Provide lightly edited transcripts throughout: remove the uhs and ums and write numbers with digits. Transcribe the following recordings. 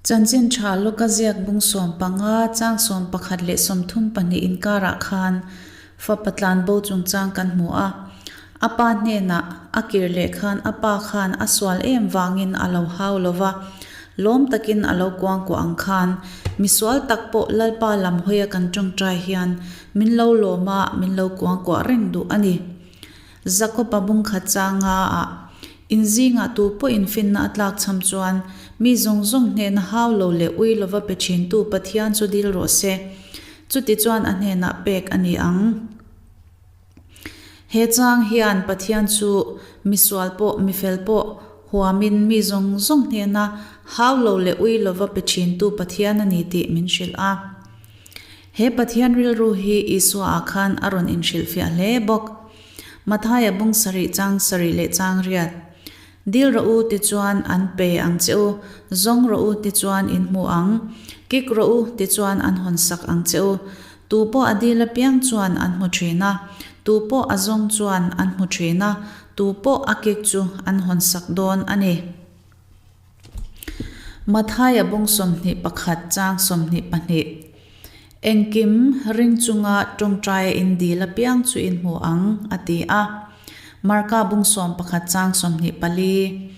Chanchin tha Luka ziak bung 15 chang 11 leh 32 inkarah khan fapa tlanbo chungchang kan hmu a. A pa hnenah a kir leh khan a pa khan a sual em vangin a lo hau lo va, lawm takin a lo kuangkuah ang khan misual tak pawh Lalpa lam hawia kan tawngtai hian min lo lawm a, min lo kuangkuah reng duh a ni. Jakob-a bung khat changa ah inzingah tu pawhin finna a tlak cham chuan mi zawng zawng hnehna hau lo leh ui lova pe thintu Pathian chu dil rawh se. Chuti chuan a hnenah pek a ni ang. He chang hian Pathian chu misual pawh mifel pawh huamin mi zawng zawng hnehna hau lo leh ui lova pe thintu Pathian a ni tih min hrilh a. He Pathian rilru hi Isua ah khan a rawn inhrilhfiah hle bawk. Mathaia bung sarih chang sarih leh chang riat. Dil rawh u tichuan an pe ang che u, zawng rawh u tichuan in hmu ang, kik rawh u tichuan an hawn sak ang che u. Tu pawh a dil apiang chuan an hmu thin a, tu pawh a zawng chuan an hmu thin a, tu pawh a kik chu an hawn sak dawn a ni. Mathaia bung 21 chang 22 Engkim ring chunga tawngtaia in dil apiang chu in hmu ang, a ti a. Marka bung 11 chang 24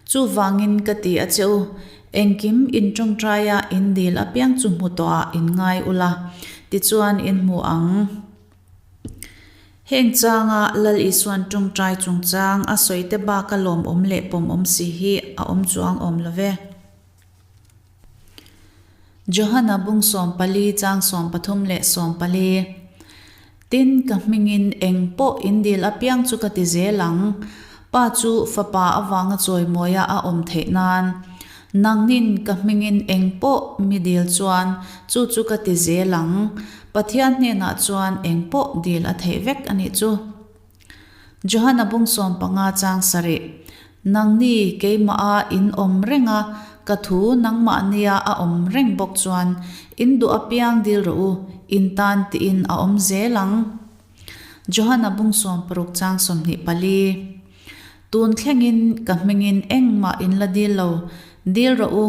Chuvangin ka ti a che u, engkim in tawngtaia in dil apiang chu hmu tawhah in ngai ula, tichuan in hmu ang. Heng changa Lal Isuan tawngtai chungchang a sawi te baka lawmawm leh pawmawm si hi a awm chuang awm lo ve. Johana bung 14 chang 33 leh 14 Tin, ka hmingin eng pawh in dil apiang chu ka ti zel ang, Pa chu Fapa avanga chawimawia a awm theih nan. Nangnin ka hmingin eng pawh mi dil chuan chu chu ka ti zel ang. Pathian hnenah chuan eng pawh dil a theih vek a nih chu. Johana bung 15 chang sarih, Nangni keimah a in awm reng a, ka thu nangmah nia a awm reng bawk chuan in duh apiang dil rawh u, in tan tiin a awm zel ang. Johana bung 60 chang 24. Tun thlengin ka hmingin engmah in la dil lo, dil rawh u,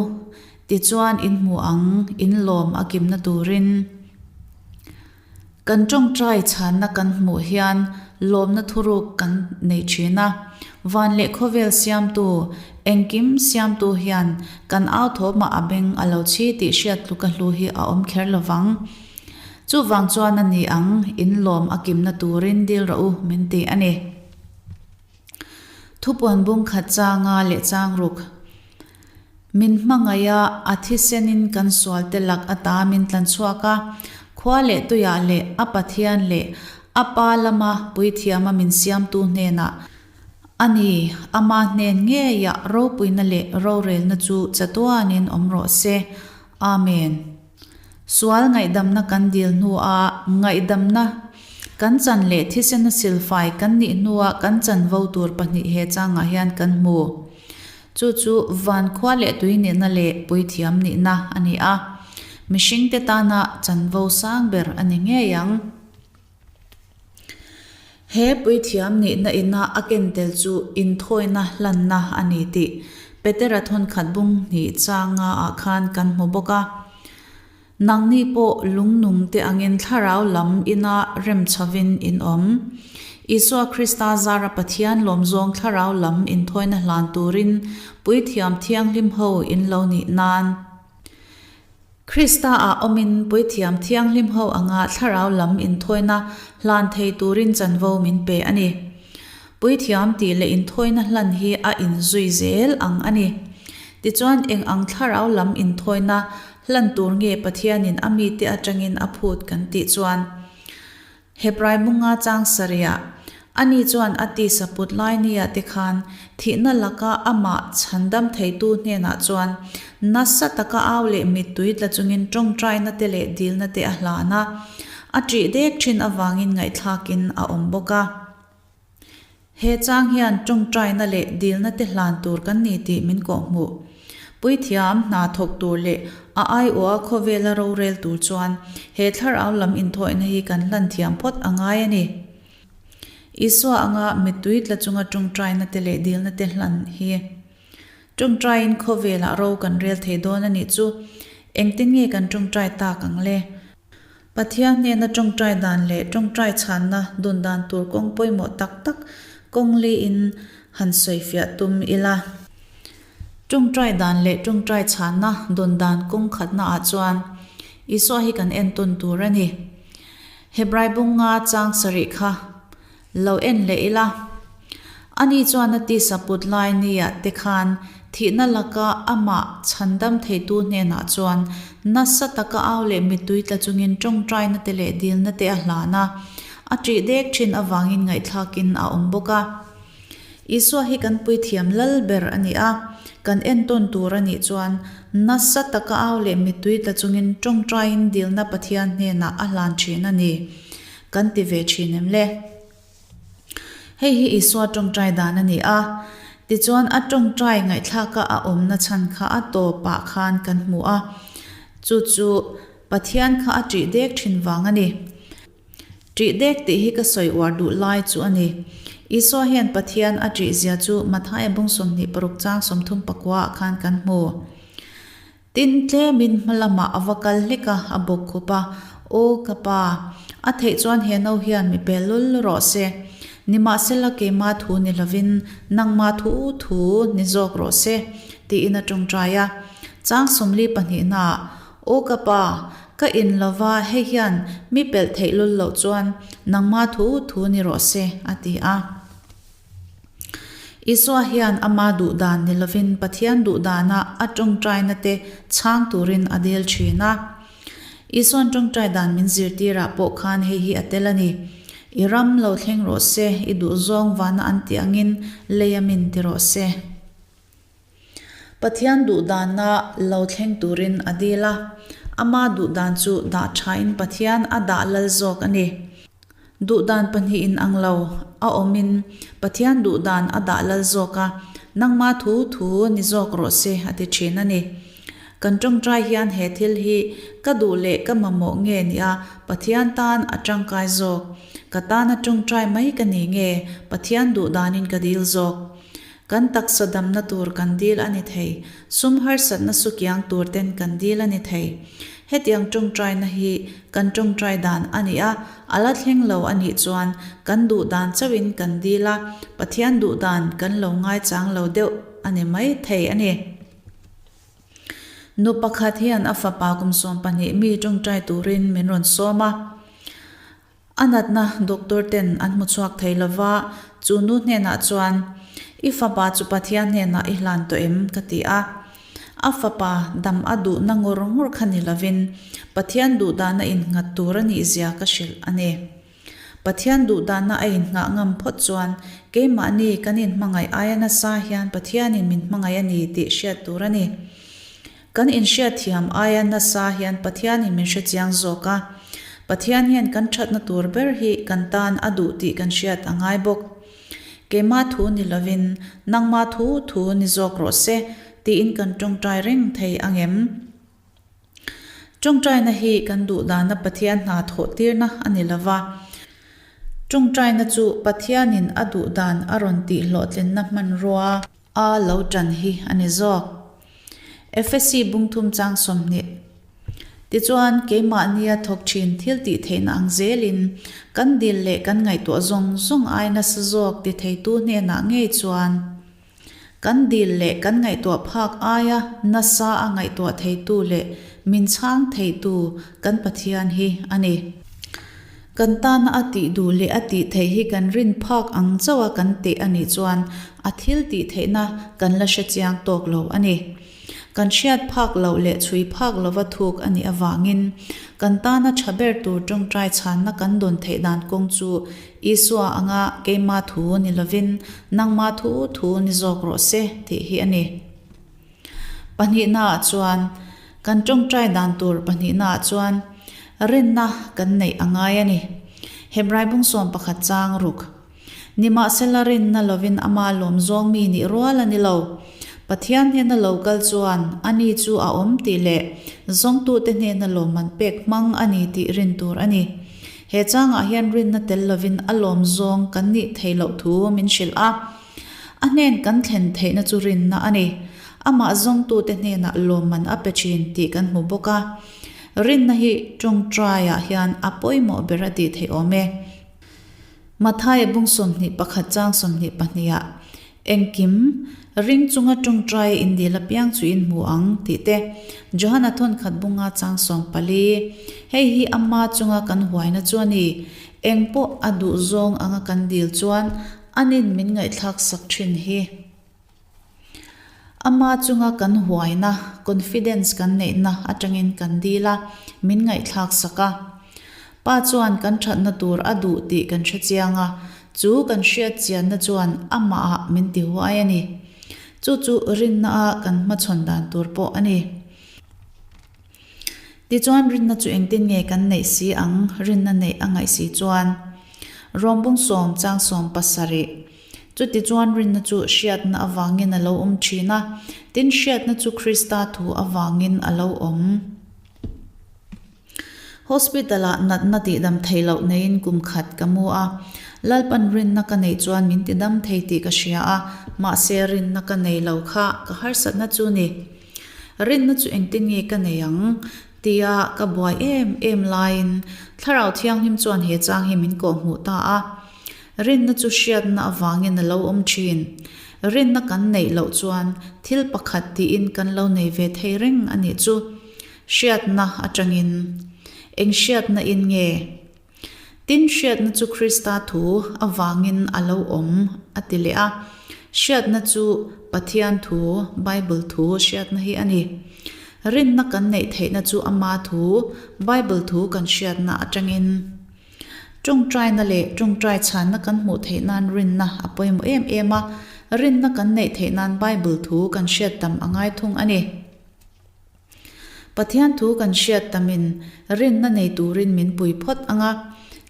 tichuan in hmu ang, in lawm a kimna turin. Kan tawngtai chhanna kan hmuh hian lawmna thuruk kan nei thin a, van leh khawvel siamtu, engkim siamtu hian kan au thawmah a beng a lo chhi tih hriat tluka hlu hi a awm kher lovang. Chuvang chuan a ni ang, in lawm a kimna turin dil rawh u, min ti a ni. Thupuan bung khat changa leh chang ruk. Min hmangaih a, a thisenin kan sual te lak ata min tlan chhuak a, khua leh tuiah leh a Pathian leh a Pa lama puithiama min siamtu hnenah a ni, ama hnen ngeiah ropuina leh rorelna chu chatuanin awm rawh se. Amen. Sual ngaihdamna kan dil hnua ngaihdamna kan chan leh thisena silfai kan nih hnua kan chanvo tur pahnih he changah hian kan hmu. Chu chu van khua leh tui nihna leh puithiam nihna a ni a. Mihringte tana chanvo sang ber a ni ngei ang. He puithiam nihna ina a ken tel chu inthawina hlanna a ni tih Petera thawnkhat bung hnih changa ah khan kan hmu bawk a. Nangni pawh lungnung te angin thlarau lam ina rem chhovin in awm. Isua Krista zara Pathian lawmzawng thlarau lam inthawina hlan turin puithiam thianghlim ho in lo nih nan. Krista ah awmin puithiam thianghlim ho anga thlarau lam inthawina hlan thei turin chanvo min pe a ni. Puithiam tih leh inthawina hlan hi a inzui zel ang a ni. Tichuan eng ang thlarau lam inthawina hlan tur nge Pathianin a mite atangin a phut kan tih chuan Hebrai munga chang sarihah, ani chuan a tisa put lai nia te khan thihna laka amah chhandam theitu hnenah chuan nasa taka au leh mittui tla chungin tawngtaina te leh dilna te a hlan a, a ṭih dek ṭhin avangin ngaihthlakin a awm bawk a. He chang hian tawngtaina leh dilna te hlan tur kan ni tih min kawhhmuh. Puithiam hna thawk tur leh a aiawha khawvela rorel tur chuan he thlarau lam inthawihna hi kan hlan thiam phawt a ngai a ni. Isua anga mittui tla chunga tawngtaina te leh dilna te hlan hi. Ṭawngṭaiin khawvelah ro kan rel thei dawn a nih chu. Engtin nge kan ṭawngṭai tak ang le? Pathian hnena ṭawngṭai dan leh ṭawngṭai chhanna dun dan tur kawng pawimawh tak tak kawng liin han sawifiah tum ila. Ṭawngṭai dan leh ṭawngṭai chhanna dun dan kawng khatnaah chuan Isua hi kan entawn tur a ni. Hebrai bunga chang sarih kha Lo en leh ila. Ani chuan a tisa put lai niah te khan thihna laka amah chhandam theitu hnenah chuan nasa taka au leh mittui tla chungin tawngtaina te leh dilna te a hlan a, a ṭih dek ṭhin avangin ngaihthlakin a awm bawk a. Isua hi kan puithiam lal ber a ni a, kan entawn tur a nih chuan nasa taka au leh mittui tla chungin tawngtaiin dilna Pathian hnenah a hlan ṭhin a ni. Kan ti ve thin em le? Hei hi Isua tawngtai dan a ni a, tichuan a tawngtai ngaihthlaka a awmna chhan kha a tawpah khan kan hmu a, chu chu Pathian kha a ṭih dek thin vang a ni. Ṭih dek tih hi ka sawi uar duh lai chu a ni. Isua hian Pathian a ṭih zia chu Mathaia bung 26 chang 34 ah khan kan hmu. Tin, tlemin hma lamah a va kal hlek a, a bawk khup a, Aw ka pa, a theih chuan he no hian mi pel lul rawh se. Nimahsela keima thu ni lovin nangma thu thu ni zawk rawh se, tiin a tawngtai a. Chang 42naah, Aw ka pa, ka in lova hei hian mi pelh theih lul loh chuan nangma thu thu ni rawh se, a ti a. Isua hian ama duh dan ni lovin Pathian duh dana a tawngtaina te chhang turin a dil thin a. Isua'n tawngtai dan min zirtirah pawh khan hei hi a tel a ni, I ram lo thleng rawh se, i duhzawng vana an tih angin lei a min ti rawh se. Pathian duh dana lo thleng turin a dil a, ama duh dan chu dah thain Pathian a dah lal zawk a ni. Duh dan pahnihin ang lo a awmin Pathian duh dan a dah lal zawk a, nangma thu thu ni zawk rawh se a ti thin a ni. Kan tawngtai hian he thil hi ka duh leh ka mamawh nge nia Pathian tan a tangkai zawk? Ka tana tawngtai mai ka ni nge Pathian duh danin ka dil zawk? Kan taksa damna tur kan dil a ni thei, sum harsatna sukiang tur ten kan dil a ni thei. Hetiang tawngtaina hi kan tawngtai dan a ni a, a la thleng lo a nih chuan kan duh dan chauhin kan dil a, Pathian duh dan kan lo ngaichang lo deuh a ni mai thei a ni. Nu pakhat hian a fapa kum 12 mi tawngtai turin min rawn sawm a. A natna doctor ten an hmu chhuak thei lova, chu nu hnenah chuan, I fapa chu Pathian hnenah i hlan tawh em? ka ti a. A fapa dam a duhna ngur ngur kha ni lovin, Pathian duhdahna innghat tur a nih zia ka hrilh a ni. Pathian duhdahna a inngah ngam phawt chuan keimahni kan inhmangaih aia nasa hian Pathianin min hmangaih a ni tih hriat tur a ni. Kan inhriatthiam aia nasa hian Pathianin min hrechiang zawk a. Pathian hian kan thatna tur ber hi kan tan a duh tih kan hriat a ngai bawk. Keimah thu ni lovin nangmah thu thu ni zawk rawh se tiin kan tawngtai reng thei ang em? Tawngtaina hi kan duhdana Pathian hna thawh tirna a ni lova. Tawngtaina chu Pathianin a duhdan a rawn tih hlawhtlinna hmanrua. A lo ṭan hi a ni zawk. Efesi bungthum chang 20. Tichuan, keimahnia thawk ṭhin thil tih theihna ang zelin, kan dil leh kan ngaihtuah zawng zawng ai nasa zawk ti theitu hnenah ngei chuan, kan dil leh kan ngaihtuah phak aia nasa a ngaihtuah theitu leh min chhang theitu kan Pathian hi a ni. Kan tana a tih duh leh a tih theih hi kan rin phak ang chauha kan teh a nih chuan a thil tih theihna kan la hre chiang tawk lo a ni. Kan hriat phak loh leh chhui phak lova thuk a nih avangin kan tana tha ber tur tawngtai chhanna kan dawn theih dan kawng chu Isua anga keima thu ni lovin nangma thu thu ni zawk rawh se tih hi a ni. Pahnihnaah chuan, kan tawngtai dan tur pahnihnaah chuan rinna kan neih a ngai a ni. Hebrai bung 11 chang ruk. Nimahsela rinna lovin ama lawm zawng mi nih rual a ni lo. Pathian hnena lo kal chuan ani chu a awm tih leh zawngtute hnena lawmman pek hmang a ni tih rin tur a ni. He changah hian rinna tel lovin a lawm zawng kan nih theih loh thu min hrilh a. A hnen kan thlen theihna chu rinna a ni. Amah zawngtute hnenah lawmman a pe thin tih kan hmu bawk a. Rinna hi tawngtaiah hian a pawimawh ber a tih theih awm e. Mathaia bung 21 chang 22 ah, Engkim, ring chunga tawngtai in dil apiang chu in hmu ang, tih te, Johana thawnkhat bunga chang 14, Hei hi ama chunga kan huaina chu a ni. Eng pawh a duh zawng anga kan dil chuan anin min ngaihthlak sak thin hi. Ama chunga kan huaina, confidence, kan neihna atangin kan dil a, min ngaihthlak sak a. Pa chuan kan thatna tur a duh tih kan hre chiang a, chu kan hriat chianna chuan amahah min ti huai a ni. Chu chu rinna a kan hmachhawn dan tur pawh a ni. Tichuan rinna chu engtin nge kan neih si ang? Rinna neih a ngaih si chuan Rawmbung sawm chang 70. Chutichuan rinna chu hriatna avangin a lo awm thin a, tin hriatna chu Krista thu avangin a lo awm. Hospital-ah natna tihdam theih loh neiin kum khat ka mu a. Lalpan rinna ka neih chuan min tidam thei tih ka hria a, mahse rinna ka nei lo kha ka harsatna chu ni. Rinna chu engtin nge ka nei ang? tia ka buai em em laiin Thlarau Thianghlim chuan he chang hi min kawhhmuh ta a. Rinna chu hriatna avangin a lo awm thin. Rinna kan neih loh chuan thil pakhat tiin kan lo nei ve thei reng a nih chu. Hriatna atangin. Eng hriatna in nge? Tin hriatna chu Krista thu avangin a lo awm a ti leh a. Hriatna chu Pathian thu, Bible thu hriatna hi a ni. Rinna kan neih theihna chu Ama thu, Bible thu kan hriatna atangin. Tawngtaina leh tawngtai chhanna kan hmuh theih nan rinna a pawimawh em em a, rinna kan neih theih nan Bible thu kan hriat tam a ngai thung a ni. Pathian thu kan hriat tamin rinna nei turin min pui phawt ang a,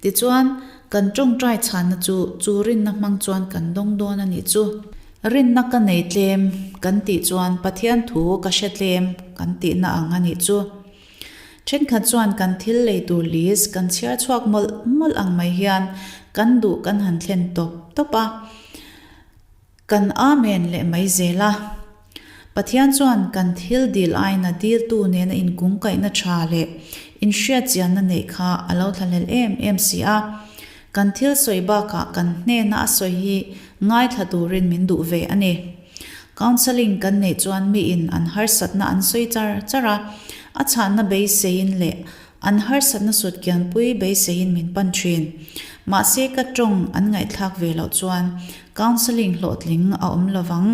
tichuan kan tawngtai chhanna chu chu rinna hmang chuan kan dawng dawn a nih chu. Rinna ka nei tlem kan tih chuan Pathian thu ka hre tlem kan tihna ang a nih chu. Thenkhat chuan kan thil lei tur list kan chhiar chhuak mawlh mawlh ang mai hian kan duh kan han thlen tawp tawp a, kan Amen leh mai zel a. Pathian chuan kan thil dil aina diltu nena inkungkaihna tha leh inhriatchianna neih kha a lo thlahlel em em si a. Kan thil sawi bakah kan hnena a sawi hi ngaithla turin min duh ve a ni. Counselling kan neih chuan miin an harsatna an sawi char char a, a chhanna beiseiin leh an harsatna sutkianpui beiseiin min pan thin. Mahse ka tawng an ngaihthlak ve loh chuan counselling hlawhtling a awm lovang.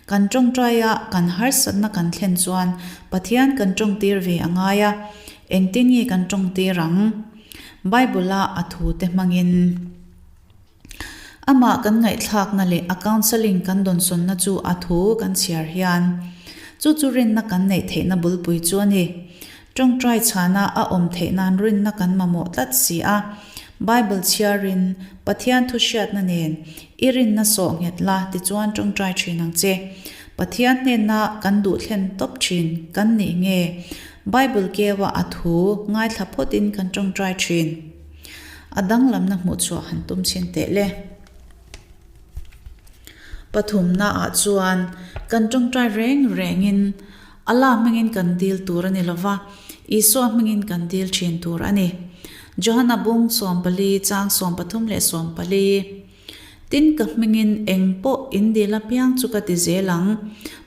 Kan tawngtaia kan harsatna kan thlen chuan Pathian kan tawngtir ve a ngai a, engtin nge kan tawngtir ang? Bible-a a thute hmangin. Amah kan ngaihthlakna leh a counselling kan dawnsawnna chu a thu kan chhiar hian chu chu rinna kan neih theihna bulpui chu a ni. Tawngtai chhana a awm theih nan rinna kan mamawh tlat si a. Bible chhiarin Pathian thu hriatna nen i rinna sawh nghet la tichuan tawngtai thin ang che. Pathian hnena kan duh thlen tawp thin kan nih nge Bible keua a thu ngaithla phawtin kan tawngtai thin. A danglamna hmuh chhuah han tum chhin teh le. Pathumna ah chuan kan tawngtai reng rengin Allah hmingin kan dil tur a ni lova, Isua hmingin kan dil thin tur a ni. Johana bung 14 chang 34 leh 14. Tin ka hmingin eng pawh in dil apiang chu ka ti zel ang.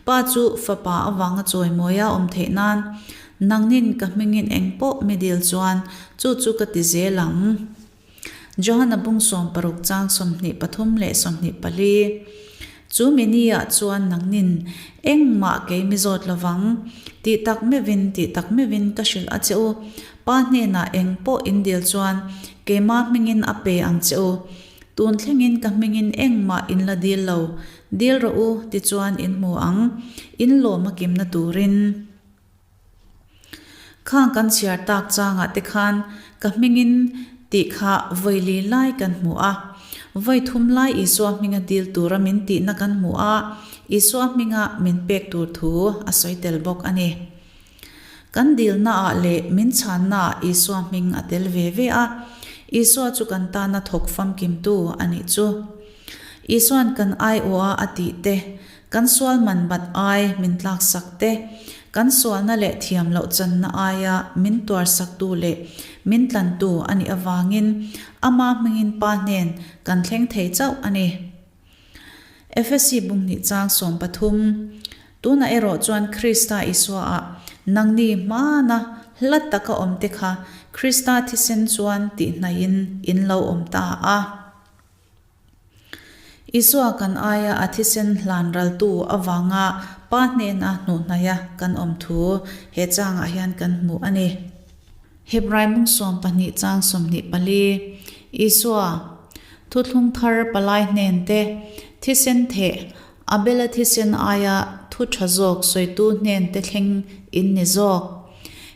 Pa chu Fapa avanga chawimawi a awm theih nan Nangnin ka hmingin eng pawh mi dil chuan chu chu ka ti zel ang. Johana bung 60 chang 23 leh 24. Chu mi ni ah chuan nangnin engmah kei mi zawt lovang. Tih tak meuhin, tih tak meuhin ka hrilh a che u. Pa hnenah eng pawh in dil chuan keimah hmingin a pe ang che u. Tun thlengin ka hmingin engmah in la dil lo. Dil rawh u, tichuan in hmu ang. In lawm a kimna turin. Khang kan chhiar tak changah te khan ka hmingin tih kha vawi li lai kan hmu a. Vawi thum lai Isua hminga dil tura min tihna kan hmu a, Isua hminga min pek tur thu a sawi tel bawk a ni. Kan dilnaah leh min chhannaah Isua hming a tel ve ve a, Isua chu kan tana thawk famkimtu a nih chu. Isua'n kan aiawha a tih te. Kan sual man bat ai min tlaksak te, kan sualna leh thiam loh channa aia min tuarsaktu leh min tlantu a nih avangin Ama hmingin Pa hnen kan thleng thei chauh a ni. Efesi bunghnih chang 13, Tunah erawh chuan Krista Isuaah nangni hmana hla taka awmte kha Krista thisen chuan tihnaihin in lo awm ta a. Isua kan aia a thisen hlan raltu avanga Pa hnena hnuhnaia kan awm thu he changah hian kan hmu a ni. Hebrai mung 12 chang 24, Isua, Thuthlung thar palai hnen te, thisen theh, Abela thisen aia thu tha zawk sawitu hnen te thleng in ni zawk.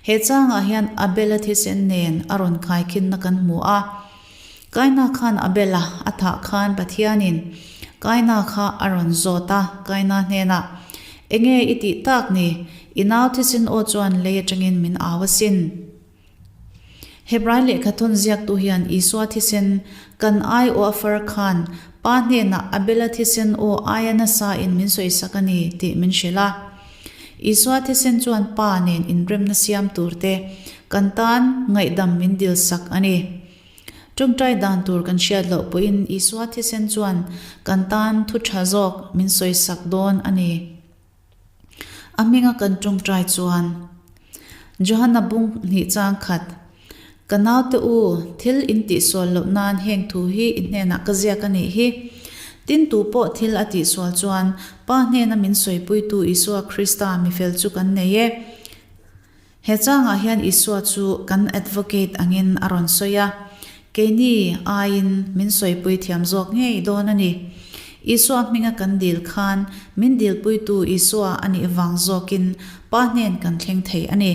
He changah hian Abela thisen nen a rawn khaikhinna kan hmu a. Kaina khan Abela a thah khan Pathianin Kaina kha a rawn zawt a, Kaina hnenah, Enge i tih tak ni? I nau thisen aw chuan lei atangin min au asin. Hebrai lehkhathawn ziaktu hian Isua thisen kan ai aw a far khan Pa hnenah Abela thisen aw aia nasa in min sawisak a ni tih min hrilh a. Isua thisen chuan Pa nen inremna siam tur te kan tan ngaihdam min dilsak a ni. Tawngtai dan tur kan hriat loh pawhin Isua thisen chuan kan tan thu tha zawk min sawisak dawn a ni. A hminga kan tawngtai chuan Johana bung hnih chang khat, Ka naute u, thil in tihsual loh nan heng thu hi i hnenah ka ziak a nih hi. Tin tu pawh thil a tihsual chuan Pa hnena min sawipuitu Isua Krista mifel chu kan nei e. He changah hian Isua chu kan advocate angin a rawn sawi a, keini aiin min sawipui thiam zawk ngei dawn a ni. Isua hminga kan dil khan min dilpuitu Isua a nih vang zawkin Pa hnen kan thleng thei a ni.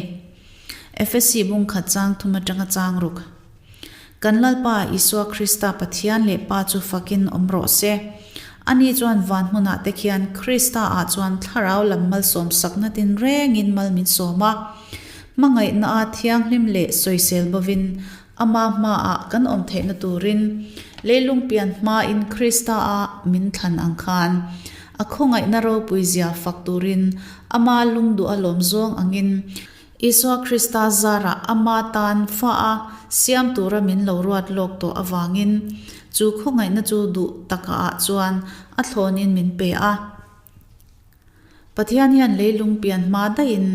Efesi bung khat chang thum atanga chang ruk. Kan Lalpa Isua Krista Pathian leh Pa chu fakin awm rawh se. Ani chuan van hmunah te khian Krista ah chuan thlarau lam malsawm sakna tinrengin mal min sawm a. Hmangaihna a thianghlim leh sawisel bovin Ama hmaah kan awm theihna turin leilung pian hmain Krista a min thlan ang khan a khawngaihna ropui zia fak turin Ama lungduh a lawm zawng angin Isua Krista zarah ama tan fa a siam tura min lo ruat lawk tawh avangin chu khawngaihna chu duh taka ah chuan a thlawnin min pe a. Pathian hian leilung pian hma daihin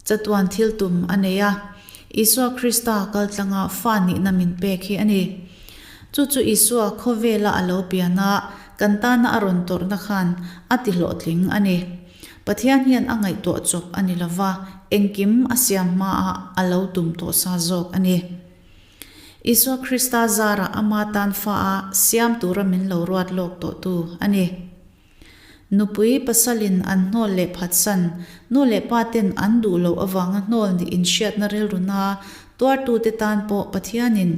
chatuan thil tum a nei a, Isua Krista kaltlanga fa nihna min pek hi a ni. Chu chu Isua khawvela a lo pian a, kan tana a rawn tawrhna khan a tihlawhtling a ni. Pathian hian a ngaihtuah chawp a ni lova, engkim a siam hmaah a lo tum tawh sa zawk a ni. Isua Krista zarah ama tan fa a siam tura min lo ruat lawk tawhtu a ni. Nupui pasalin an hnawl leh phatsan, nu leh pa ten an duh loh avanga hnawl nih inhriatna rilruna tuartute tan pawh Pathianin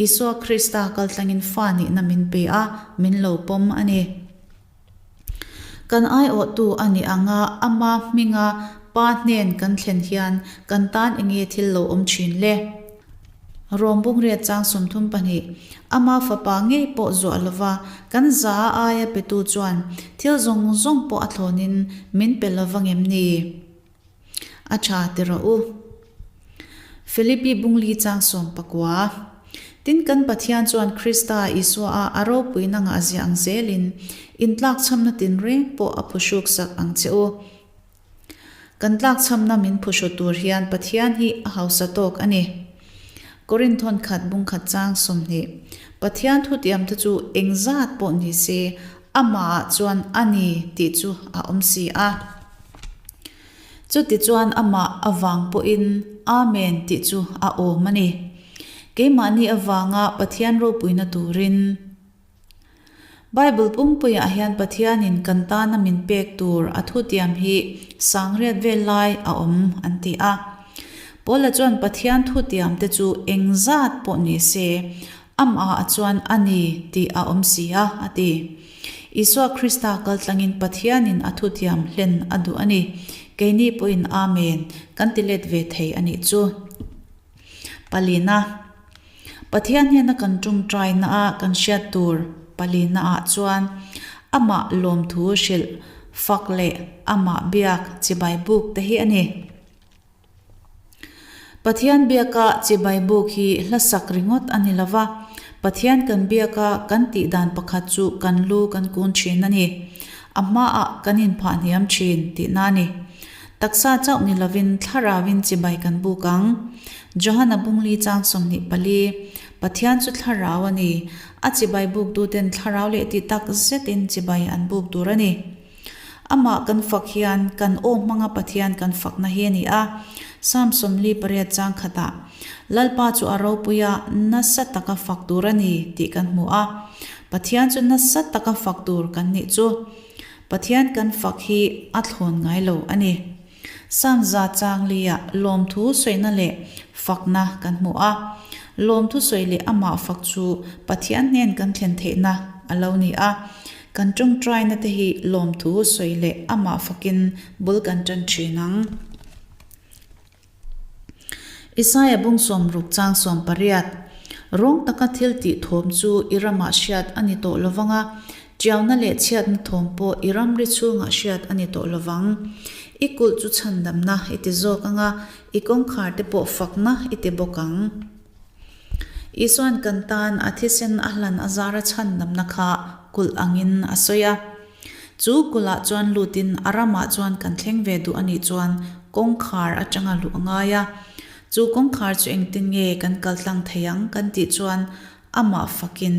Isua Krista kaltlangin fa nihna min pe a, min lo pawm a ni. Kan aiawhtu a nih anga ama hminga Pa hnen kan thlen hian kan tan enge thil lo awm thin le? Rom Bungriat chang 32, Ama fapa ngei pawh zuah lova kan za aia petu chuan thil zawng zawng pawh a thlawnin min pe lova ngem ni? A tha ti rawh u. Philippi Bungli chang 19. Tin kan Pathian chuan Krista Isua a a ropuina ngah ziah ang zelin intlakchhamna tinreng pawh a phuhruk sak ang che u. Kan tlakchhamna min phuhru tur hian Pathian hi a hausa tawk a ni. Korinthon khat bung khat chang 20. Pathian thutiamte chu engzat pawh ni se amahah chuan a ni tih chu a awm si a. Chutichuan amah avang pawhin Amen tih chu a awm a ni. Keimahni avanga Pathian ropuina turin. Bible pumpuiah hian Pathianin kan tana min pek tur a thutiam hi sangriat vel lai a awm an ti a. Paula chuan Pathian thutiamte chu engzat pawh ni se Amah ah chuan a ni tih a awm si a, a ti. Isua Krista kaltlangin Pathianin a thutiam hlen a duh a ni. Keini pawhin Amen kan ti let ve thei a nih chu. Palina, Pathian hnena kan tawngtaina a kan hriat tur palina ah chuan Amah lawmthu hrilh. Fak leh amah biak chibai buk te hi a ni. Pathian biaka chibai buk hi hla sak ringawt a ni lo va, Pathian kan biaka kan tih dan pakhat chu kan lu kan kun thin a ni. A hmaah kan inphah hniam thin tihna a ni. Taksa chauh ni lovin thlarauin chibai kan buk ang. Johana bungli chang 24, Pathian chu thlarau a ni. A chibai buktuten thlarau leh tih tak zetin chibai an buk tur a ni. Amah kan fak hian kan aw hmanga Pathian kan fakna hi a ni a. Psalm 48 chang khatah, Lalpa chu a ropui a, nasa taka fak tur a ni tih kan hmu a. Pathian chu nasa taka fak tur kan nih chu. Pathian kan fak hi a thlawn ngai lo a ni. Psalm za chang liah lawmthu sawina leh fakna kan hmu a. Lawmthu sawi leh amah fak chu Pathian hnen kan thlen theihna a lo ni a. Kan tawngtaina te hi lawmthu sawi leh amah fakin bul kan tan thin ang. Isaia bung 60 chang 18, Rawng taka thil tih thawm chu i ramah hriat a ni tawh lovang a, tiauna leh chhiatna thawm pawh i ramri chhungah hriat a ni tawh lovang. I kulh chu chhandamna i ti zawk ang a, i kawngkhar te pawh fakna i ti bawk ang. Isua'n kan tan a thisen a hlan a zara chhandamna kha kulh angin a sawi a. Chu kulhah chuan lutin a ramah chuan kan thleng ve duh a nih chuan kawngkhar atanga luh a ngai a. Chu kawngkhar chu engtin nge kan kal tlang thei ang kan tih chuan amah fakin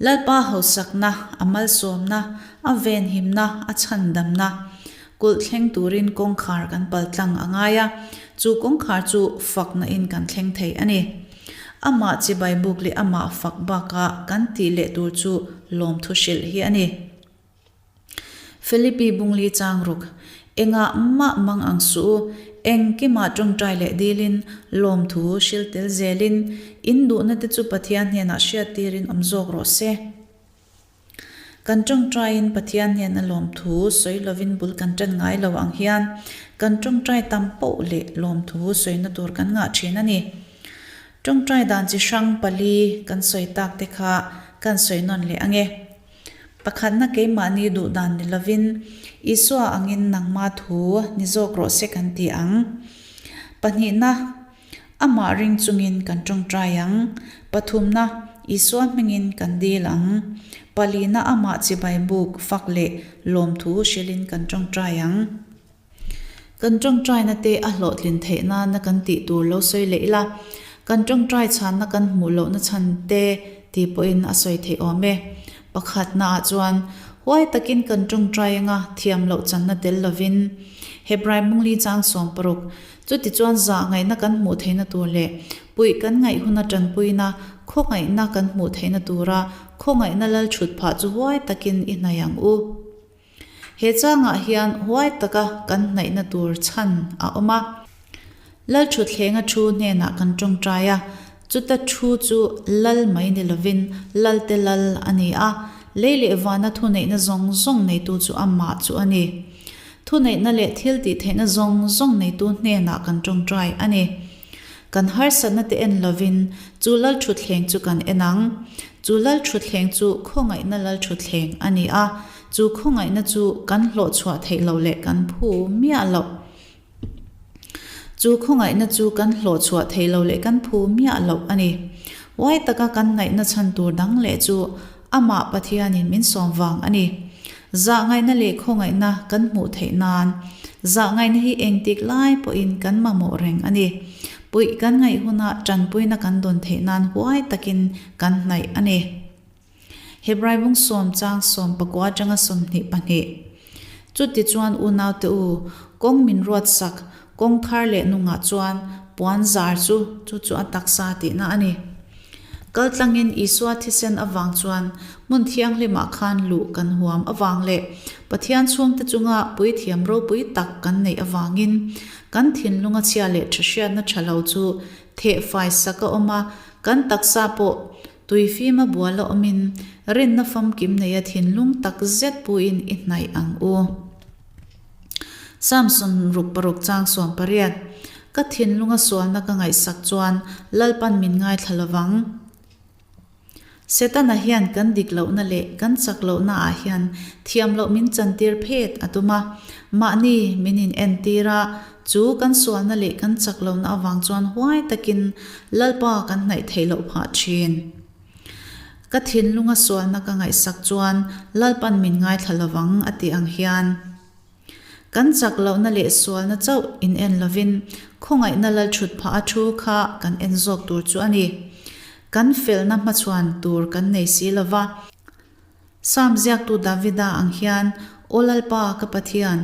Lalpa hausakna, a malsawmna, a venhimna, a chhandamna kulh thleng turin kawngkhar kan pal tlang a ngai a, chu kawngkhar chu fakna in kan thleng thei a ni. Amah chibai buk leh amah fak bakah kan tih leh tur chu lawmthu hrilh hi a ni. Philippi bungli chang ruk, Engah mah mang ang suh u, engkimah tawngtai leh dilin, lawmthu hril tel zelin, in duhna te chu Pathian hnenah hriattirin awm zawk rawh se. Kan tawngtaiin Pathian hnena lawmthu sawi lovin bul kan tan ngai lo ang hian kan tawngtai tam poh leh lawmthu sawina tur kan ngah thin a ni. Tawngtai dan chi hrang pali kan sawi tak te kha kan sawi nawn leh ang e. Pakhatna keimahni duh dan ni lovin Isua angin nangma thu ni zawk rawh se kan ti ang. Pahnihna, amah ring chungin kan tawngtai ang. Pathumna, Isua hmingin kan dil ang. Palina amah chibai buk fak leh lawmthu hrilhin kan tawngtai ang. Kan tawngtaina te a hlawhtlin theih nana kan tih tur lo sawi leh ila, kan tawngtai chhanna kan hmuh lohna chhan te tih pawhin a sawi theih awm e. Pakhatnaah chuan, huai takin kan tawngtai anga thiam loh channa tel lovin, Hebrai mungli chang 60, chutichuan zah ngaihna kan hmuh theihna tur leh puih kan ngaih huna tanpuina, khawngaihna kan hmuh theihna tura khawngaihna lal thut phah chu huai takin i hnaih ang u. He changah hian huai taka kan hnaihna tur chhan a awm a. Lalthutthlenga thu hnenah kan tawngtai a, chuta thu chu lal mai ni lovin Lalte Lal a ni a, lei leh vana thuneihna zawng zawng neitu chu amah chu a ni. Thuneihna leh thil tihtheihna zawng zawng neitu hnenah kan tawngtai a ni. Kan harsatna te en lovin chu Lalthutthleng chu kan en ang. Chu Lalthutthleng chu khawngaihna Lalthutthleng a ni a, Chu khawngaihna chu kan hlawh chhuah theih loh leh kan phu miah loh. Chu khawngaihna chu kan hlawh chhuah theih loh leh kan phu miah loh a ni. Huai taka kan ngaihna chhan tur dang leh chu Amah Pathianin min sawm vang a ni. Zahngaihna leh khawngaihna kan hmuh theih nan zahngaihna hi engtik lai pawhin kan mamawh reng a ni. Puih kan ngaih hunah tanpuina kan dawn theih nan huai takin kan hnaih a ni. Hebrai bung sawm chang 19 atanga 22. Chutichuan unaute u, kawng min ruat sak, kawng thar leh nungah chuan puan zar chu, chu chu a taksa tihna a ni. Kal tlangin Isua thisen avang chuan hmun thianghlimah khan luh kan huam avang leh Pathian chhungte chunga puithiam ropui tak kan neih avangin kan thinlunga chhia leh tha hriatna tha lo chu thehfai sak a awm a, kan taksa pawh Tui fima bual a awmin rinna famkim neia thinlung tak zet puin i hnaih ang u. Psalm 66 chang 18, Ka thinlunga sualna ka ngaihsak chuan Lalpan min ngaithla lovang. Setana hian kan dik lohna leh kan chak lohna ah hian thiam loh min chantir phet a tum a, mahni min in entir a, chu kan sualna leh kan chak lohna avang chuan huai takin Lalpa kan hnaih theih loh phah thin. Ka thinlunga sualna ka ngaihsak chuan Lalpan min ngaithla lovang a tih ang hian. Kan chak lohna leh sualna chauh in en lovin khawngaihna lal thut phah a thu kha kan en zawk tur chu a ni. Kan felna hmachhuan tur kan nei si lova. Psalm ziaktu Davida ang hian, Aw Lalpa ka Pathian,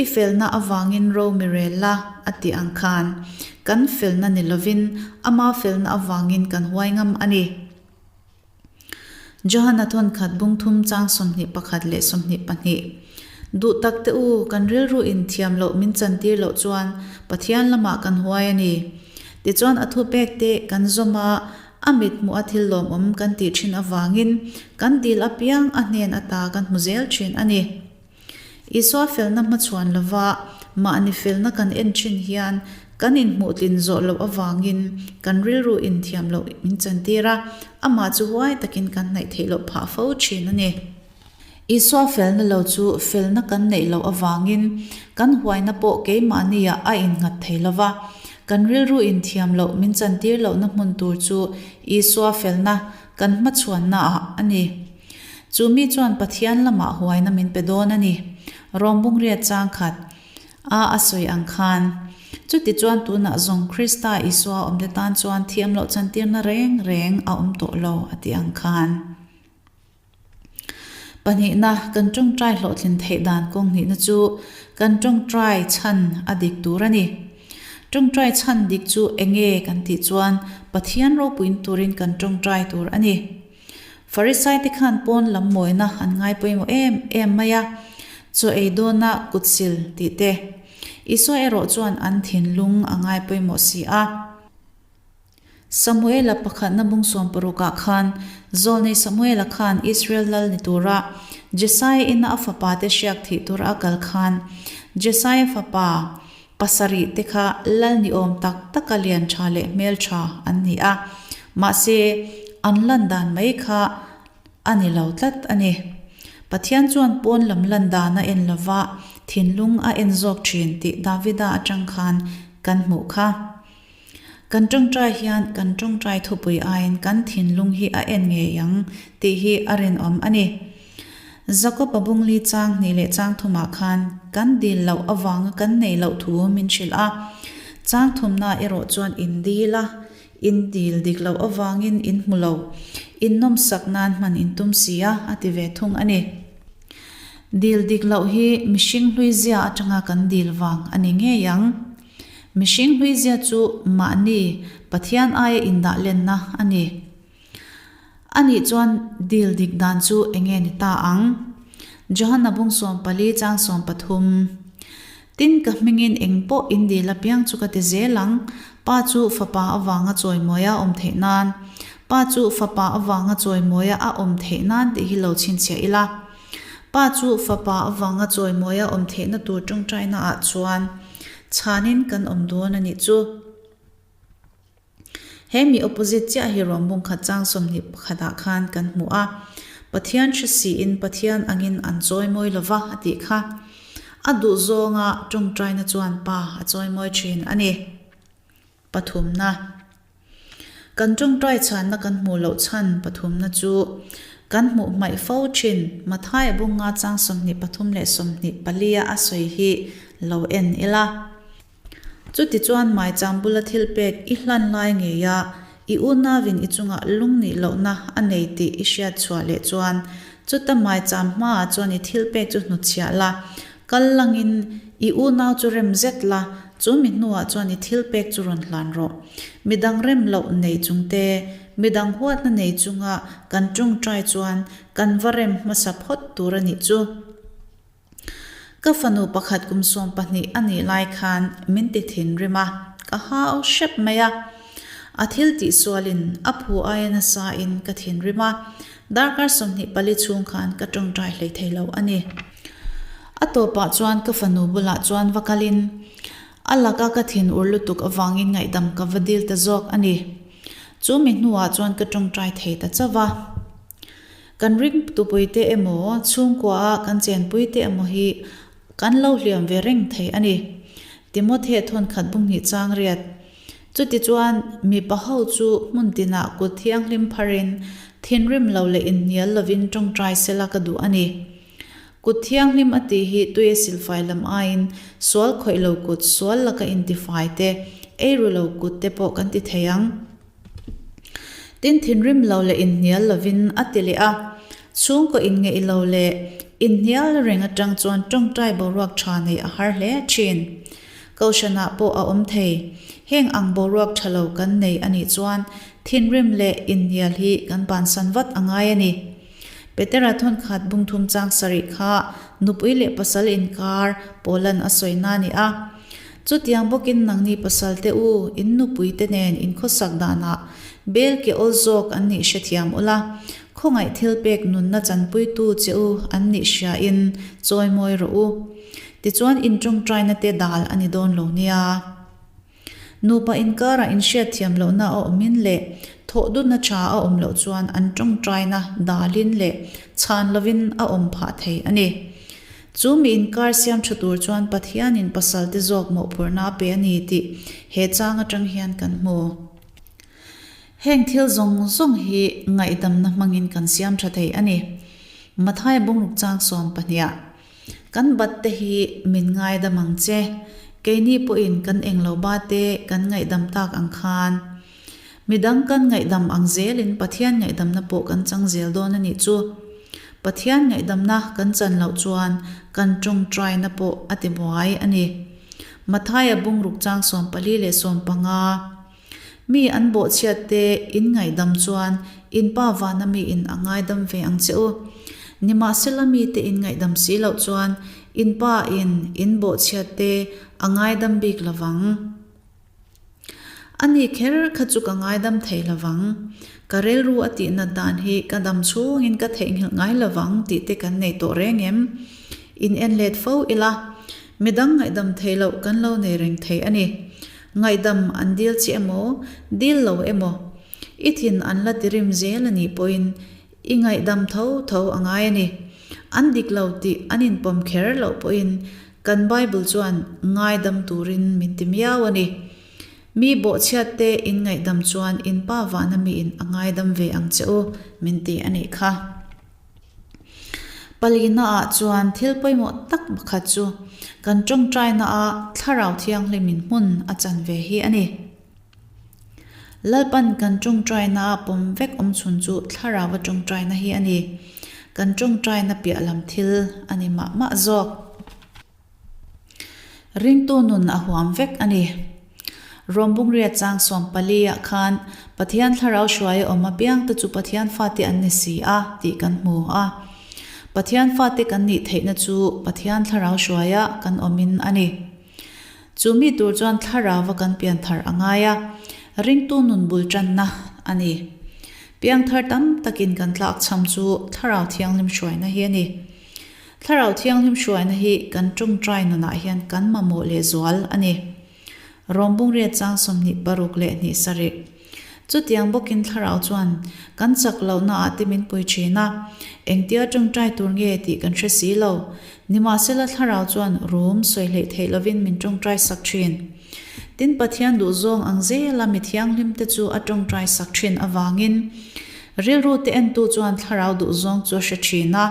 i felna avangin ro mi rel la, a tih ang khan, kan felna ni lovin ama felna avangin kan huai ngam a ni. Johana thawnkhat bung thum chang 21 leh 22. Duh tak te u, kan rilru in thiam loh min chantir loh chuan Pathian lamah kan huai a ni. Tichuan a thupek te kan zawm a, a mit hmuh a thil lawmawm kan tih thin avangin kan dil apiang a hnen ata kan hmu zel thin a ni. Isua felna hmachhuan lova mahni felna kan en thin hian kan inhmuhtlin zawh loh avangin kan rilru inthiam loh min chantir a, amah chu huai takin kan hnaih theih loh phah fo thin a ni. Isua felna lo chu felna kan neih loh avangin kan huaina pawh keimahniah a innghat thei lova, kan rilru inthiam loh min chantir lohna hmun tur chu Isua felna kan hmachhuannaah a ni. Chu mi chuan Pathian lamah huaina min pe dawn a ni. Rom bungriat chang khat a a sawi ang khan, Chuti chuan tunah zawng Krista Isua awmte tan chuan thiam loh chantirna reng reng a awm tawh lo a ti ang khan. Pahnihna, kan tawngtai hlawhtlin theih dan kawng hnihna chu kan tawngtai chhan a dik tur a ni. Tawngtai chhan dik chu enge kan tih chuan Pathian ropuiin turin kan tawngtai tur a ni. Farisai te khan pawn lam mawina an ngai pawimawh em em mai a, chaw ei dawna kut sil tih te. Isua erawh chuan an thinlung a ngai pawimawh si a. Samuela pakhatna bung sawmparukah khan Zawlnei Samuela khan Israel lal ni tura Jesaia ina a fapa te hriak thih tura a kal khan Jesaia fapa Pasarih te kha lal ni awm tak taka lian tha leh hmel tha an ni a, mahse an lan dan mai kha a ni lo tlat a ni. Pathian chuan pawn lam lan dan a en lova thinlung a en zawk thin tih Davida atang khan kan hmuh kha. Kan tawngtai hian kan tawngtai thupui aiin kan thinlung hi a en ngei ang tih hi a rinawm a ni. Jakob-a bungli chang hnih leh chang thumah khan kan dil loh avanga kan neih loh thu min hrilh a. Chang thumna erawh chuan in dil a, in dil dik loh avangin in hmu lo, in nawmsak nan hman in tum si a, a ti ve thung a ni. Dil dik loh hi mihring hlui zia atanga kan dil vang a ni ngei ang. Mihring hluizia chu mahni Pathian aia indah lenna a ni. Anih chuan dil dik dan chu enge ni ta ang? Johana bung 14 chang 13 Tin ka hmingin eng pawh in dil apiang chu ka ti zel ang, Pa chu Fapa avanga chawimawia awm theih nan. Pa chu Fapa avanga chawimawia a awm theih nan tih hi lo chhinchhiah ila. Pa chu Fapa avanga chawimawia awm theihna tur tawngtaina ah chuan chhanin kan awm dawn a nih chu. He mi opposite chiah hi Rom bungkhat chang 21 ah khan kan hmu a, Pathian hre siin Pathian angin an chawimawi lova a tih kha. A duh zawnga tawngtaina chuan Pa a chawimawi thin a ni. Pathumna. Kan tawngtai chhanna kan hmuh loh chhan pathumna chu kan hmuh hmaih fo thin. Mathaia bunga chang 23 leh 24 a sawi hi lo en ila. Chutichuan maicham bula thil pek i hlan lai ngei a, i unauin i chungah lung nih lohna a nei tih i hriat chhuah leh chuan chuta maicham hmaah chuan i thil pek chu hnutchhiah la, Kal langin i unau chu rem zet la, chu mi hnuah chuan i thil pek chu rawn hlan rawh. Midang rem loh nei chung te, midang huatna nei chunga kan tawngtai chuan kan va rem hmasa phawt tur a nih chu. Ka fanu pakhat kum 12 a nih lai khan min ti thinrim a, ka hau hrep mai a. A thil tihsualin a phu aia nasa in ka thinrim a, darkar 24 chhung khan ka tawngtai hleithei lo a ni. A tawpah chuan ka fanu bulah chuan va kalin a laka ka thin ur lutuk avangin ngaihdam ka va dil ta zawk a ni. Chu mi hnuah chuan ka tawngtai thei ta chauh va. Kan ringtupuite emaw, chhungkuaa kan chenpuite emaw hi kan lo hliam ve reng thei a ni. Timothea thawnkhat bunghnih chang riat. Chutichuan, mipa ho chu hmun tinah kut thianghlim pharin, thinrim lo leh inhnial lovin tawngtai sela ka duh a ni. Kut thianghlim a tih hi tuia silfai lam aiin sual khawih lo kut, sual laka intifai te, eiru lo kut te pawh kan ti thei ang. Tin, thinrim lo leh inhnial lovin a ti leh a. Chhungkaw inngeih lo leh inhnial reng atang chuan tawngtai boruak tha neih a har hle thin. Kohhranah pawh a awm thei. Heng ang boruak tha lo kan nei a nih chuan thinrim leh inhnial hi kan bansan vat a ngai a ni. Petera thawnkhat bungthum chang sarih kha nupui leh pasal inkar Paulan a sawina a ni a. Chutiang bawkin nangni pasal te u, in nupui te nen in khawsak danah bel ke awl zawk an nih hrethiam ula, khawngaih thil pek nunna chanpuitu che u an nih hriain chawimawi rawh u. Tichuan in tawngtaina te dal a ni dawn lo nia. Nupa inkarah inhriatthiam lohna a awmin leh thawhdunna tha a awm loh chuan an tawngtaina dalin leh chhan lovin a awm phah thei a ni. Chu mi inkar siam tha tur chuan Pathianin pasalte zawk mawhphurhna a pe a ni tih he chang atang hian kan hmu. Heng thil zawng zawng hi ngaihdamna hmangin kan siam tha thei a ni. Mathaia bungruk chang 12. Kan bat te hi min ngaidam ang che. Keini pawhin kan englo ba te kan ngaihdam tak ang khan. Midang kan ngaihdam ang zelin Pathian ngaihdamna pawh kan chang zel dawn a nih chu. Pathian ngaihdamna kan chan loh chuan kan tawngtaina pawh a ti buai a ni. Mathaia bungruk chang 14 leh 15. Mi an bawhchhiat te in ngaihdam chuan in Pa vana mi in a ngaidam ve ang che u. Nimahsela mi te in ngaihdam si loh chuan in Pa in in bawhchhiat te a ngaidam bik lovang. Ani kher kha chu ka ngaidam thei lovang. Ka rilru a tihnat dan hi ka dam chhungin ka theihnghilh ngai lovang tih te kan nei tawh reng em? In en let fo ila, midang ngaihdam thei loh kan lo nei reng thei a ni. Ngaihdam an dil che emaw, dil lo emaw, i thin an la tirim zel a nih pawhin i ngaihdam tho tho a ngai a ni. An dik lo tih an inpawm kher loh pawhin kan Bible chuan ngaidam turin min ti miau a ni. Mi bawhchhiat te in ngaihdam chuan in Pa vana miin a ngaidam ve ang che u, min ti a nih kha. Palina ah chuan thil pawimawh tak pakhat chu kan tawngtaina a Thlarau Thianghlimin hmun a chan ve hi a ni. Lalpan kan tawngtaina a pawm vek awm chhun chu Thlarau a tawngtaina hi a ni. Kan tawngtaina piah lam thil a ni mah mah zawk. Ringtu nun a huam vek a ni. Rom Bungriat chang 14 ah khan Pathian thlarau hruai a awm apiang te chu Pathian fate an ni si a tih kan hmu a. Pathian fate kan nih theihna chu Pathian thlarau hruaia kan awmin a ni. Chu mi tur chuan thlarauva kan pianthar a ngai a, ringtu nun bul tanna a ni. Piangthar tam takin kan tlakchham chu Thlarau Thianghlim hruaina hi a ni. Thlarau Thianghlim hruaina hi kan tawngtai nunah hian kan mamawh lehzual a ni. Rom Bungriat chang 26 leh hnih sarih. Chutiang bawkin Thlarau chuan kan chak lohna ah te min pui thin a, engtia tawngtai tur nge tih kan hre si lo. Nimahsela Thlarau chuan rum sawi hleih theih lovin min tawngtai sak thin. Tin Pathian duhzawng ang zela mi thianghlim te chu a tawngtai sak thin avangin rilru te entu chuan Thlarau duhzawng chu a hre thin a.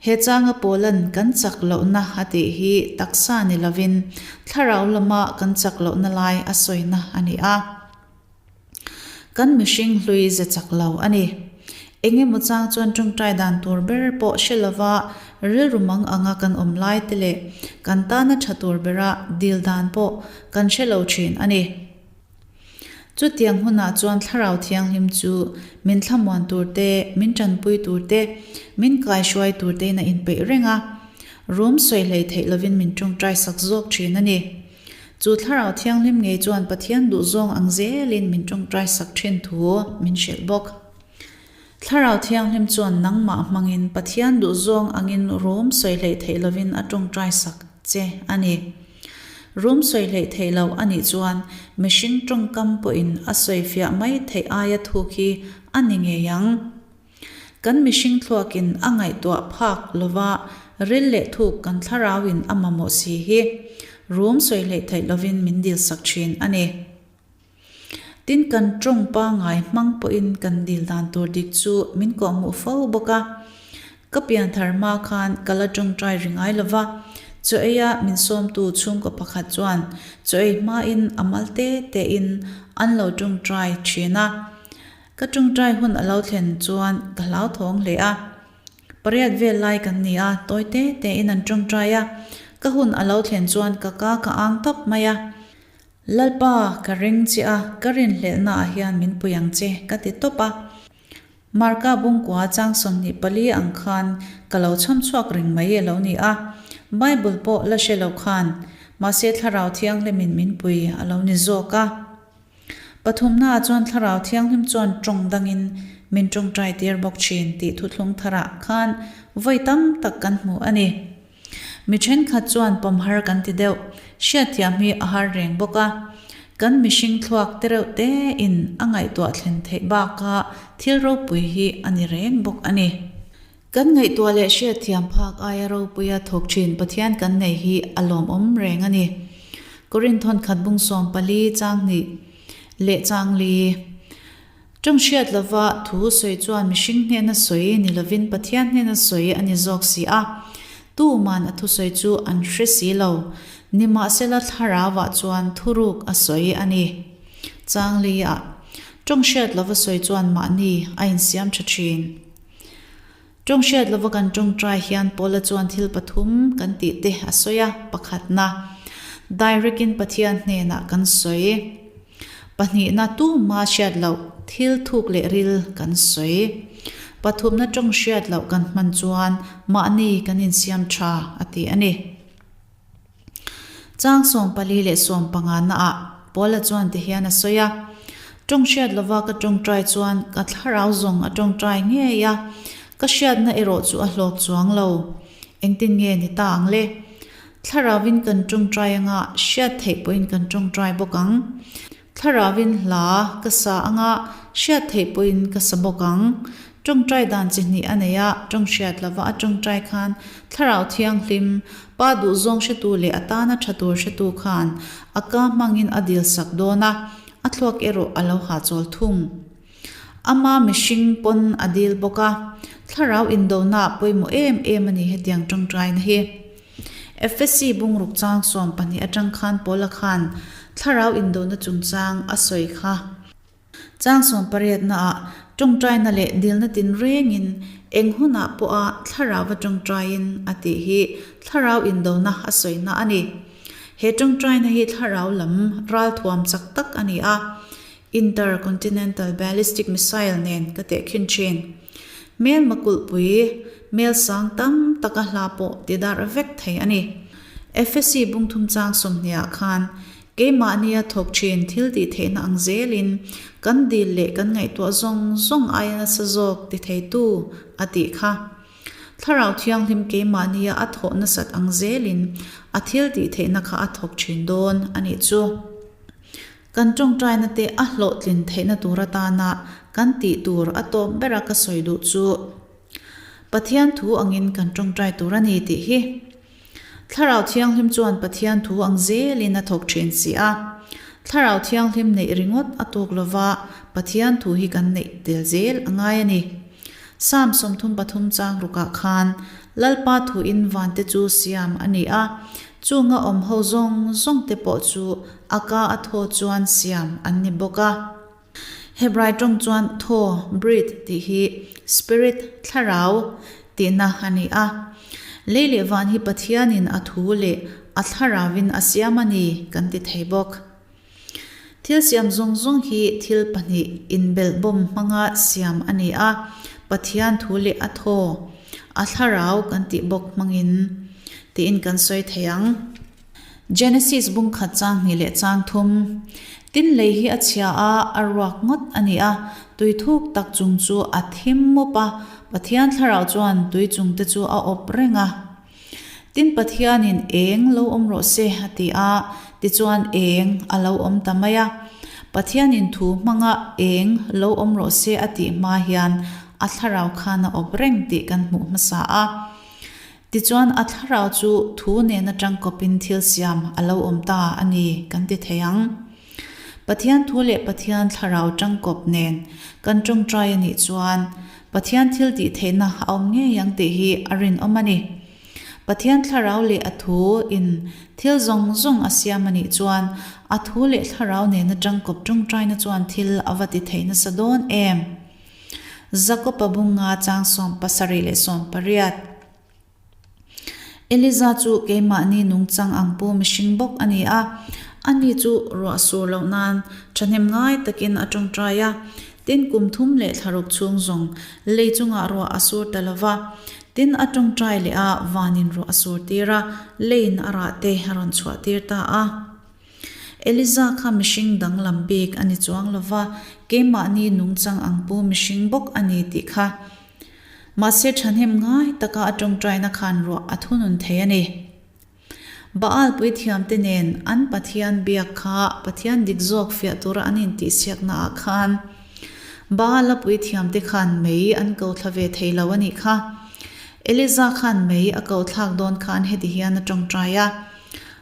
He changa Paulan kan chak lohna a tih hi taksa ni lovin thlarau lama kan chak lohna lai a sawina a ni a. Kan mihring hlui ze chak lo a ni. Eng emaw chang chuan tawngtai dan tur ber pawh hre lova rilru mang anga kan awm lai te leh kan tana tha tur bera dil dan pawh kan hre lo thin a ni. Chutiang hunah chuan Thlarau Thianghlim chu min thlamuan tur te, min tanpui tur te, min kaihruai tur tein a inpeih reng a. Rum sawi hlei theih lovin min tawngtai sak zawk thin a ni. Chu Thlarau Thianghlim ngei chuan Pathian duhzawng ang zelin min tawngtai sak thin thu min hrilh bawk. Thlarau Thianghlim chuan nangmah hmangin Pathian duhzawng angin rum sawi hleih theih lovin a tawngtai sak che a ni. Rum sawi hleih theih loh a nih chuan mihring tawngkam pawhin a sawi fiah mai theih aia thuk hi a ni ngei ang. Kan mihring thluakin a ngaihtuah phak lova ril leh thuk kan thlarauin a mamawh si hi rum sawi hleih theih lovin min dilsak thin a ni. Tin, kan tawng pangngai hmang pawhin kan dil dan tur dik chu min kawhhmuh fo bawk a. Ka pianthar hma khan ka la tawngtai ri ngai lo va, chaw eia min sawmtu chhungkaw pakhat chuan chaw ei hmain a mal te tein an lo tawngtai thin a. Ka tawngtai hun a lo thlen chuan ka hlauthawng hle a. Pariat vel lai kan ni a, tawi te tein an tawngtai a. Ka hun a lo thlen chuan ka ka ka ang tawp mai a. Lalpa, ka ring che a, ka rinhlelhna ah hian min pui ang che, ka ti tawp a. Marka bungkua chang 24 ang khan ka lo chham chhuak reng mai a lo ni a, Bible pawh la hre lo khan, mahse Thlarau Thianghlimin min pui a lo ni zawk a. Pathumna ah chuan Thlarau Thianghlim chuan tawng dangin min tawngtai tir bawk thin tih thuthlung tharah khan vawi tam tak kan hmu a ni. Mi thenkhat chuan pawm har kan ti deuh, hriatthiam hi a har reng bawk a. Kan mihring thluak te reuh te in a ngaihtuah thlen theih baka thil ropui hi a ni reng bawk a ni. Kan ngaihtuah leh hriatthiam phak aia ropuia thawk thin Pathian kan nei hi a lawmawm reng a ni. Korinthon khat bung 14 chang hnih leh chang li. Tawng hriat lova thu sawi chuan mihring hnena sawi ni lovin Pathian hnena sawi a ni zawk si a. Tuman a thusawi chu an hre si lo. Nimahsela thlarauah chuan thuruk a sawi a ni. Changli-ah, Tawng hriat lova sawi chuan mahni a insiam tha thin. Tawng hriat lova kan tawngtai hian Paula chuan thil pathum kan tih te a sawi a, pakhatna, direct-in Pathian hnenah kan sawi. Pahnihna, tuma hriat loh thil thuk leh ril kan sawi. Pathumna, tawng hriat loh kan hman chuan mahni kan insiam tha a ti a ni. Chang 14 leh 15 naah Paula chuan ti hian a sawi a, Tawng hriat lova ka tawngtai chuan ka thlarau zawng a tawngtai ngei a, ka hriatna erawh chu a hlawk chuang lo. Engtin nge ni ta ang le? Thlarauvin kan tawngtai anga hriat theih pawhin kan tawngtai bawk ang. Thlarauvin hla ka sa anga hriat theih pawhin ka sa bawk ang. Tawngtai dan chi hnih a nei a, tawng hriat lova a tawngtai khan Thlarau Thianghlim, Pa duhzawng hretu leh a tana tha tur hretu khan a ka hmangin a dil sak dawn a, a thluak erawh a lo hahchawl thung. Ama mihring pawn a dil bawk a, Thlarau indona pawimawh em em a ni hetiang tawngtaina hi. Efesi bungruk chang 12 atang khan Paula khan thlarau indona chungchang a sawi kha. Chang 18 naah tawngtaina leh dilna tinrengin eng hunah pawha thlarauva tawngtaiin a tih hi thlarau indona a sawina a ni. He tawngtaina hi thlarau lam ralthuam chak tak a ni a, Intercontinental Ballistic Missile nen ka tehkhin thin. Hmelma kulhpui mel sang tam taka hla pawh ti darh vek thei a ni. Efesi bungthum chang 20 ah khan keimahnia thawk thin thil tih theihna ang zelin kan dil leh kan ngaihtuah zawng zawng aia nasa zawk ti theitu a tih kha. Thlarau Thianghlim keimahnia a thawh nasat ang zelin a thil tih theihna kha a thawk thin dawn a nih chu. Kan tawngtaina te a hlawhtlin theihna tur atana kan tih tur a tawp bera ka sawi duh chu Pathian thu angin kan tawngtai tur a ni tih hi. Thlarau Thianghlim chuan Pathian thu ang zelin a thawk thin si a. Thlarau Thianghlim neih ringawt a tawk lova Pathian thu hi kan neih tel zel a ngai a ni. Psalm 33 chang rukah khan Lalpa thuin vante chu siam a ni a, chunga awm ho zawng zawng te pawh chu a ka a thaw chuan siam an ni bawk a. Hebrai tawng chuan thaw, breath, tih hi spirit, thlarau, tihna a ni a. Lei leh van hi Pathianin a thu leh a thlarauvin a siam a ni kan ti thei bawk. Thil siam zawng zawng hi thil pahnih inbelhbawm hmanga siam a ni a, Pathian thu leh a thaw, a thlarau kan tih bawk hmangin tiin kan sawi thei ang. Genesis bung khat chang hnih leh chang thum. Tin lei hi a chhia a, a ruak ngawt a ni a, tui thuk tak chung chu a thim mup a, Pathian thlarau chuan tui chung te chu a awp reng a. Tin Pathianin eng lo awm rawh se a ti a, tichuan eng a lo awm ta mai a. Pathianin thu hmanga eng lo awm rawh se a tih hma hian. A thlarau khan a awp reng tih kan hmuh hmasa a. Tichuan a thlarau chu thu nena tangkawpin thil siam a lo awm ta a ni kan ti thei ang. Pathian thu leh Pathian thlarau tangkawp nen kan tawngtai a nih chuan Pathian thil tih theihna a awm ngei ang tih hi a rinawm a ni. Pathian thlarau leh a thu in thil zawng zawng a siam a nih chuan a thu leh thlarau nena tangkawp tawngtaina chuan thil a va ti thei nasa dawn em? Jakob-a bunga chang 78 leh 80. Eliza chu keimahni nungchang ang pu mihring bawk a ni a, ani chu ruah sur loh nan thahnem ngai takin a tawngtai a. Tin, kum thum leh thlaruk chhung zawng lei chungah ruah a sur ta lo va. Tin, a tawngtai leh a, vanin ruah a sur tir a, leiin a rah te a rawn chhuah tir ta a. Eliza kha mihring danglam bik a ni chuang lo va, keimahni nungchang ang pu mihring bawk a ni tih kha. Mahse thahnem ngai taka a tawngtaina khan ruah a thunun thei a ni. Baal puithiamte nen an Pathian biak kha Pathian dik zawk fiah tura an intihsiakna ah khan Baala puithiamte khan mei an ko thla ve thei lo a nih kha. Eliza khan mei a ko thlak dawn khan heti hian a tawngtai a,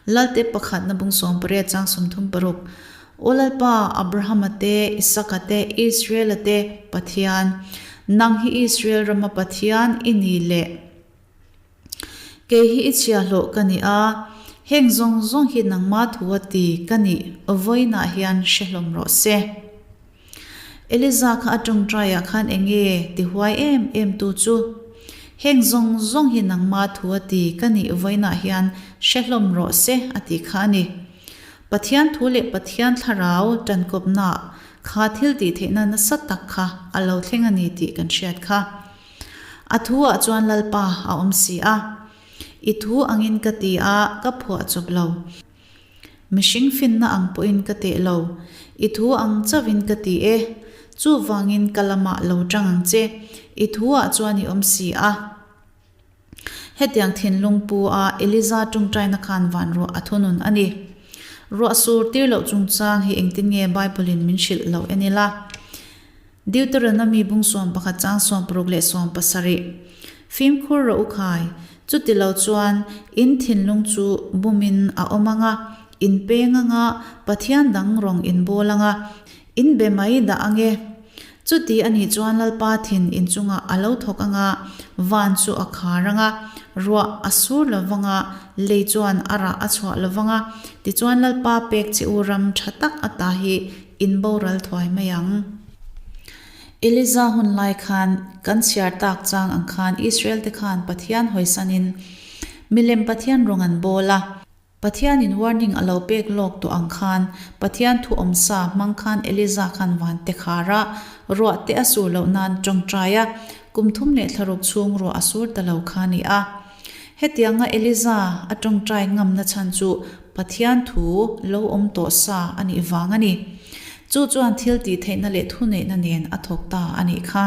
Lalte pakhatna bung 18 chang 36, Aw Lalpa, Abrahama te, Isaka te, Israela te Pathian, nang hi Israel rama Pathian i ni le. Kei hi i chhiahhlawh ka ni a, heng zawng zawng hi nangma thu a ti ka nih vawiinah hian hre hlawm rawh se. Eliza kha a tawngtaiah khan eng nge ti huai em em tu chu? Heng zawng zawng hi nangma thu a ti ka nih vawiinah hian hre hlawm rawh se a ti kha a ni. Pathian thu leh Pathian thlarau tankawpnaah kha thil tih theihna nasa tak kha a lo thleng a ni tih kan hriat kha. A thu ah chuan Lalpa a awm si a. I thu angin ka ti a, ka phuah chawp lo. Mihring finna ang pawhin ka teh lo. I thu ang chauhin ka ti e. Chuvangin ka lamah lo tang ang che. I thu ah chuan i awm si a. Hetiang thinlung pu a Eliza tawngtaina khan van ruah a thunun a ni. Ruah sur tir loh chungchang hi engtin nge Bible in min hrilh loh en ila? Deuteronomy bung 11 chang 60 leh 70. Fimkhur rawh u khai, chuti lo chuan in thinlung chu bumin a awm ang a, in peng ang a, Pathian dang rawng in bawl ang a, in be mai dah ang e. Chuti a nih chuan Lalpa thin inchungah a lo thawk ang a, van chu a khar ang a, ruah a sur lo vang a, lei chuan a rah a chhuah lo vang a, tichuan Lalpa pek che u ram tha tak ata hi in boral thuai mai ang. Eliza hun lai khan kan chhiar tak chang ang khan Israel te khan Pathian hawisanin milem Pathian rawng an bawl a. Pathianin warning a lo pek lawk tawh ang khan Pathian thu awmsa hmang khan Eliza khan van te khar a, ruah te a sur loh nan tawngtai a, kum thum leh thlaruk chhung ruah a sur ta lo kha a ni a. Hetianga Eliza a tawngtai ngamna chhan chu Pathian thu lo awm tawh sa a nih vang a ni. Chu chuan thil tih theihna leh thuneihna nen a thawk ta a nih kha.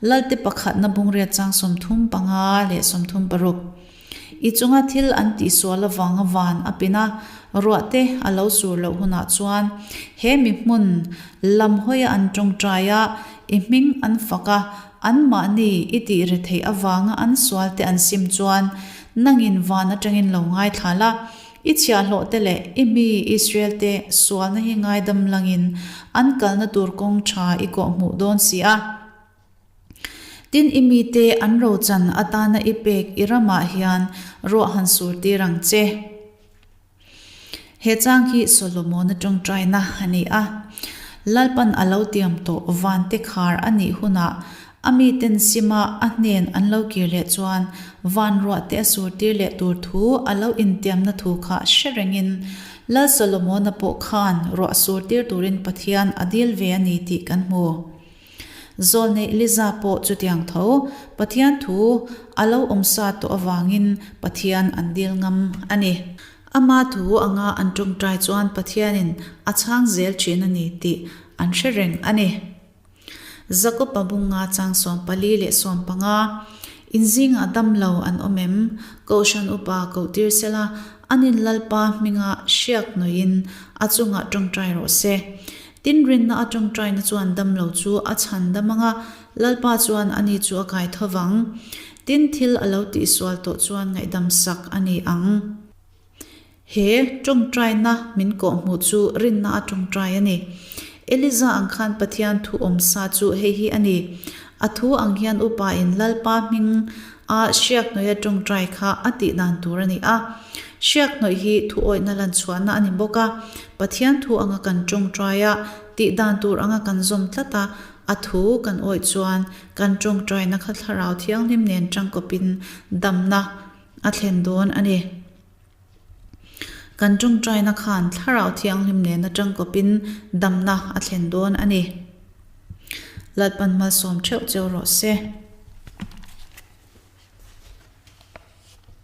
Lalte pakhatna bungriat chang 35 leh 36. I chunga thil an tihsual avanga van a pin a, ruah te a lo sur loh hunah chuan he mi hmun lam hawia an tawngtai a, i hming an fak a, anmahni i tih re theih avanga an sual te an sim chuan nangin van atangin lo ngaithla la, i chhiahhlawh te leh i mi Israel te sualna hi ngaidam langin an kalna tur kawng tha i kawhhmuh dawn si a. Tin, i mite an rochan atana i pek i ramah hian ruah han sur tir ang che. He chang hi Solomona tawngtaina a ni a. Lalpan a lo tiam tawh vante khar a nih hunah a miten sima a hnen an lo kir leh chuan van ruah te a sur tir leh tur thu a lo intiamna thu kha hre rengin Lal Solomona pawh khan ruah sur tir turin Pathian a dil ve a ni tih kan hmu. Zawlneih Liza pawh chutiang tho, Pathian thu a lo awm sa tawh avangin Pathian an dil ngam a ni. Ama thu anga an tawngtai chuan Pathianin a chhang zel thin a ni tih an hre reng a ni. Jakob-a bunga chang 14 leh 15, Inzingah dam lo an awm em? Kohhran upa koh tir sela, anin Lalpa hminga hriak hnawihin a chungah tawngtai rawh se. Tin, rinna a ṭawngṭaina chuan damlo chu a chhandam ang a, Lalpa chuan ani chu a kai tho vang. Tin, thil a lo tihsual tawh chuan ngaihdam sak a ni ang. He ṭawngṭaina min kawhhmuh chu rinna a ṭawngṭai a ni. Eliza ang khan Pathian thu awm sa chu hei hi a ni, A thu ang hian upa in Lalpa hming a hriak hnawih a ṭawngṭai kha a tih dan tur a ni a. Hriak hnawih hi thu awihna lan chhuahna a ni bawk a. Pathian thu anga kan ṭawngṭai a, tih dan tur anga kan zawm tlat a, a thu kan awih chuan kan ṭawngṭaina kha Thlarau Thianghlim nen ṭangkawpin damna a thlen dawn a ni. Kan ṭawngṭaina khan Thlarau Thianghlim nena ṭangkawpin damna a thlen dawn a ni. Lalpan malsawm ṭheuh cheu rawh se.